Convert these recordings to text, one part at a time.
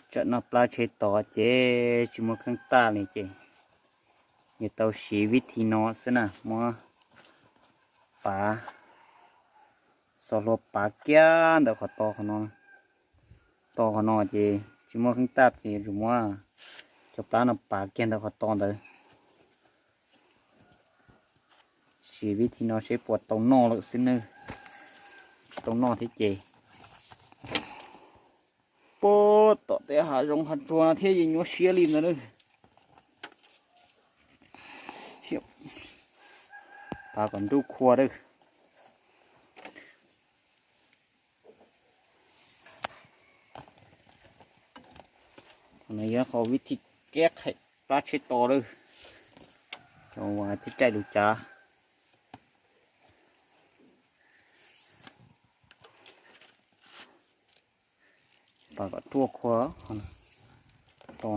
Tsam no plab tsheb tod ces tsis muaj kheej taj li ces yog tau siv vib thi no xwb na, muab pav, xov hlua pav kiag ntawm qhov to qhov no. To qhov no ces tsis muaj kheej taj ces yuav tsum muab cov plab no pav kiag ntawm qhov to ntawd. Siv vib thi no seb puas tau noj lawm xwb nawb. Tsis tau noj thiab ces puag tom tej hav zoov hav tsuag no thiab yeej nyuaj siab li ntawd nawb. Pav kom nruj khua lawm. Qhov no yog qhov vib thi keb qhais plab tsheb to lawm. Cov uas caij caij lus cav. Pav kom ruaj khua qhov no. To.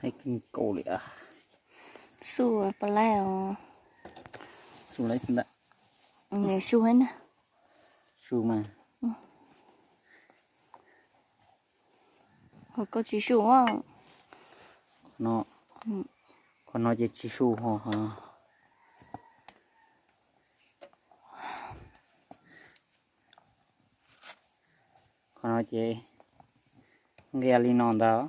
Hais kawg nkaus li. Su pas laij os. Su laij ntawm. Su heev na. Su mas. Ho koj tsis su. Qhov no, qhov no ces tsis su ho. Qhov no ces nqia li no ntag.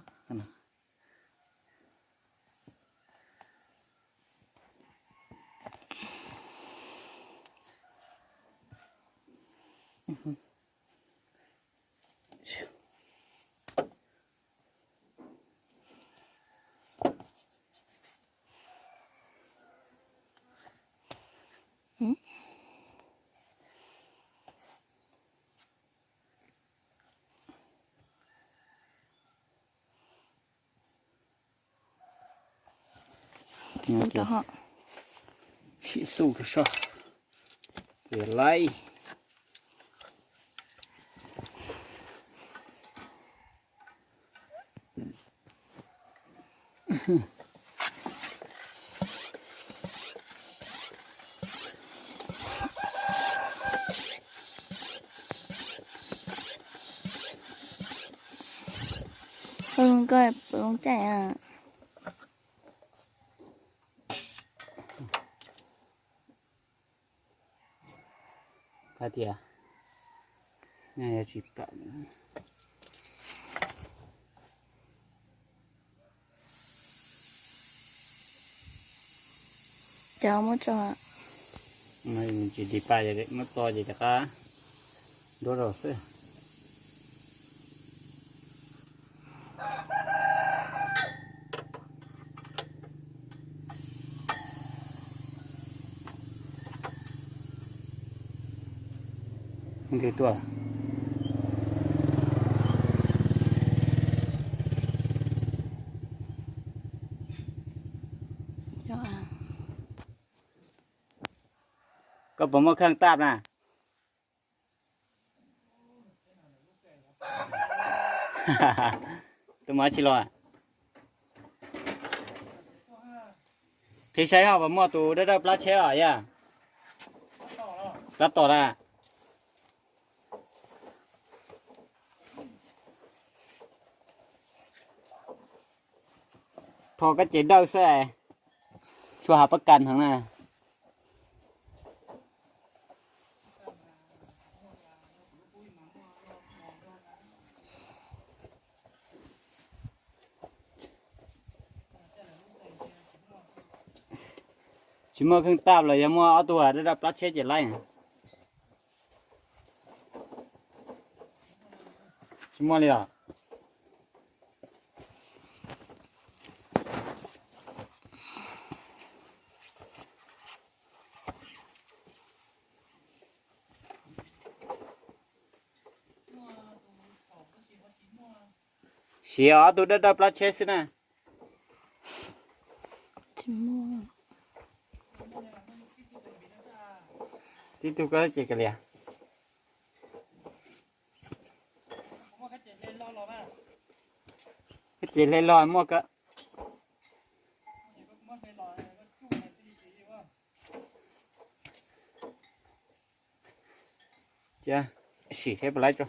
Sim xub kawg soj. Pem laij. Koj, koj loo caij a. Hais tias, tsis plam. Cov muab tso. Tsis dim pa, muab tso ces rov qab nruab rau xwb. Nti tuaj. Koj puas muaj kheej taj na? Tus mov tsis los. Qhib saib ho puas muaj tus dawb dawb plab tsheb os yog. Plab tom na. Rho kab ces dawj xwb, tshuav hav pab kas heev na. Tsis muaj kheej taj los yog muaj ob tug dawb dawb plab tsheb ces laib. Tsis muaj li os. Tsis yog ob tug dawb dawb plab tsheb xwb na. Tib tug koj ces kav liam. Koj ces hle los muaj kawg. Cia sim thiab puas laib tso.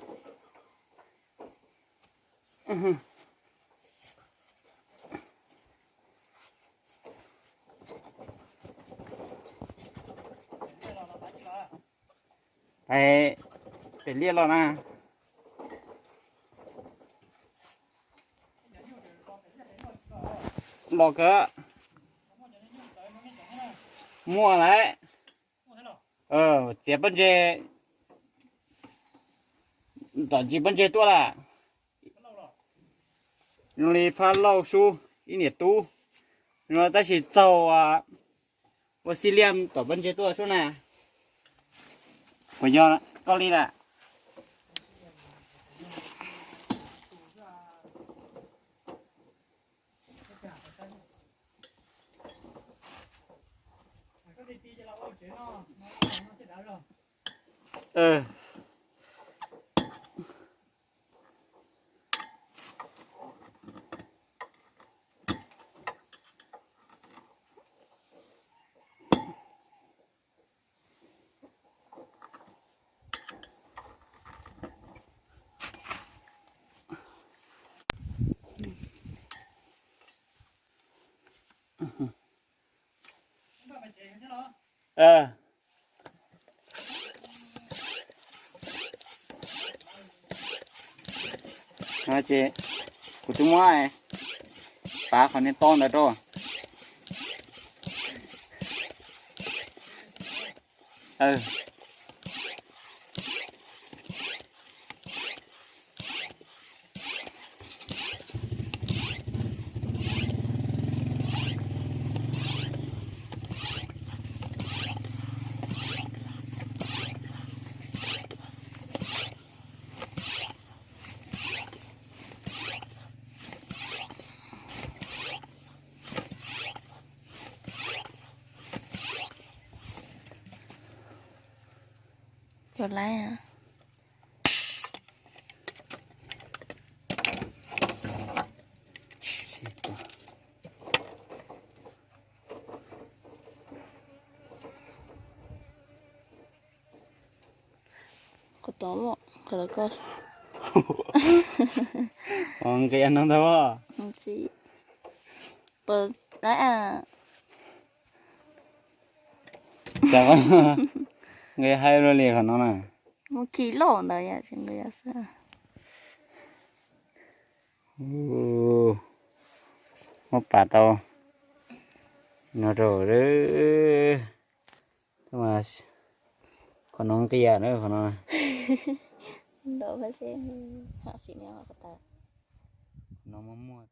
Pem liaj los na. Los kawg. Muaj lawm. Txiav pob ntseg, tom ntsis pob ntseg tuaj lawm. Zoo li Phaj Lauj Sub ib niam tub no tab sis txaug ua xib liaj tom pob ntseg tuaj sub na. Puas yog koj li lawm? Ces kuv twb muab pav qhov niag to ntawd rau. Puas laib? Qhov tod, qhov tod koj. Nqis no ntag. Nqis haib luaj li qhov no na. Muab khi loj ntawd yam tsis nqis xwb. Muab pam tau no rau. Qhov no nqis na qhov no. No muaj muaj.